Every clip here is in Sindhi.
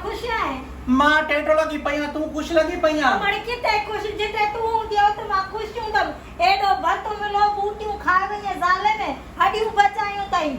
خوش آهين؟ مان ٽيٽو لڳي پئي آهيان، تون خوش لڳي پئي آهين. امڙ ڪٿي خوش، جتي تون هوندين اتي مان خوش هوندم. ايڏو ڀتو ملو، ٻوٽيون کائي وئين ظالم، هڏيون بچايون اٿئي.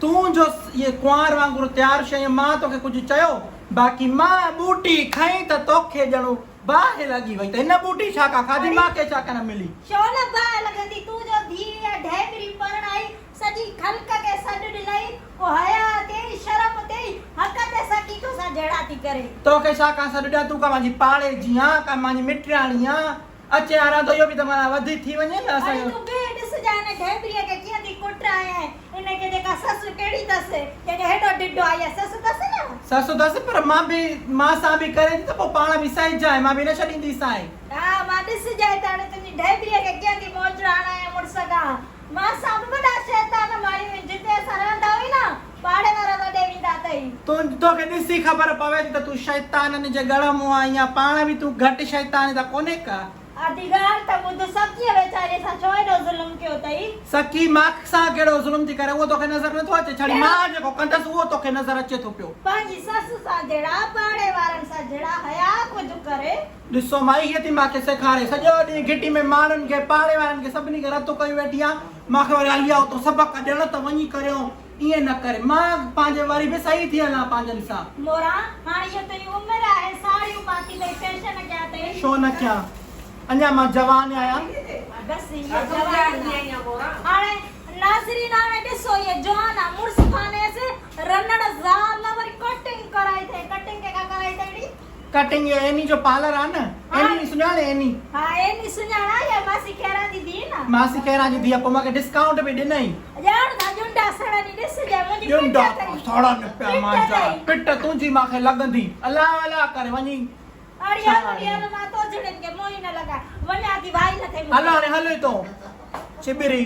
تون جو اهي ڪنوار وانگر تيار شيء آهين، مان توکي ڪجهه چيو؟ باقي مان ٻوٽي کنئي ته توکي ڄڻو باهه لڳي وئي ته هن ٻوٽي ڇا ڪا کاڌي، مان کي ڇا ڪانه ملي. ڇو نه باهه لڳندي، تون جو ڌيء اها ڍيٻري پرڻائي، سڄي خلق کي سڏ ڏنئي، ڪو حياء ٿئي، شرم ٿئي، حق تي سخي تو سان جهيڙا ٿي ڪري. توکي ڇا ڪا سڏ ڏيان، تون ڪا مانجي پاڙي جي آن، ڪا مانجي مٽياڻي آن، اچي آران ته اهو به ته معنيٰ وڌي ٿي وڃي نه اسان اڙي جو. تون بيهه ڏسجانء هن ڍيٻريء کي ڪيئن ٿي ڪٽرايانء، ان کي جيڪا سس ڪهڙي اٿس، جنهن کي هيڏو ڊڊو آهي، اها سس اٿس نه. سس اٿس پر مان به مان سان به ڪرين ٿي ته پوء پاڻ به سهجانء، مان به نه ڇڏينديسانء. ها مان ڏسجانء ته هاڻي تنهنجي ڍيٻريء کي ڪيئن ٿي موچڙا هڻايان مڙس کان. مان سان به وڏا شيطان ماڙيون آهن، جتي اسان رهندا هئي نه، پاڙي وارا لڏي ويندا اٿئي. تون توکي ڏسي خبر پوي ٿي ته تون شيطانن جي ڳڙهه مون آئين آن، پاڻ به تون گهٽ شيطاني ته ڪونهي ڪا. ادي ڳالهه ته ٻڌ، سکيء ويچاريء سان ڇو ايڏو ظلم ڪيو اٿئي؟ سکي مان سان ڪهڙو ظلم ٿي ڪري، اهو توکي نظر نٿو اچي؟ ڇڙي مان جيڪو ڪندس اهو توکي نظر اچي ٿو پيو. پنهنجي سس سان جهيڙا، پاڙي وارن سان جهيڙا، حياء ڪجهه ڪري. ڏسو مائي هيء ٿي مان کي سيکاري. سڄو ڏينهن گهٽي ۾ ماڻهن کي، پاڙي وارن کي سڀني کي رتو ڪيون ويٺي آن. مان کي وري هلي آ اتو سبق ڏيڻ ته وڃي ڪريو ائين نه ڪري. مان پنهنجي وري به صحيح ٿي هلان پنهنجن سان. موران، هاڻي اهو تنهنجي عمر آهي، ساڙهيون پاتي اٿئي، فيشن ڪيا اٿئي. ڇو نه ڪيان، اڃا مان جوان آهيان. بس هيء جوان آ. هاڻي ناظرين هاڻي ڏسو هيء جوان آ، مڙس ڪانهيس، رنڙ زال وري ڪٽنگ ڪرائي اٿئي، ڪٽنگ ڪنهن کان ڪرائي اٿئي ڙي؟ ڪٽنگ اهو ايني جو پارلر آ نه ايني سڃاڻ ايني. ها ايني سڃاڻان اها ماسي خيران جي ڌيء نه. ماسي خيران جي ڌيء پوء مانکي ڊسڪائونٽ به ڏنئي. ڄاڻ ٿا ڄنڊا سڙن ڏسجانء منهنجي پٽ ڄنڊا اٿئي. سڙن پيا مانجا پٽ تنهنجي مانکي لڳندي الله الله ڪري وڃي. اڙي هل ڙي هل مان تو جهڙن کي منهن ئي نه لڳايان وڃان ٿي وائي نه ٿئي مونکي. هل هاڻي هل هتون ڇٻري.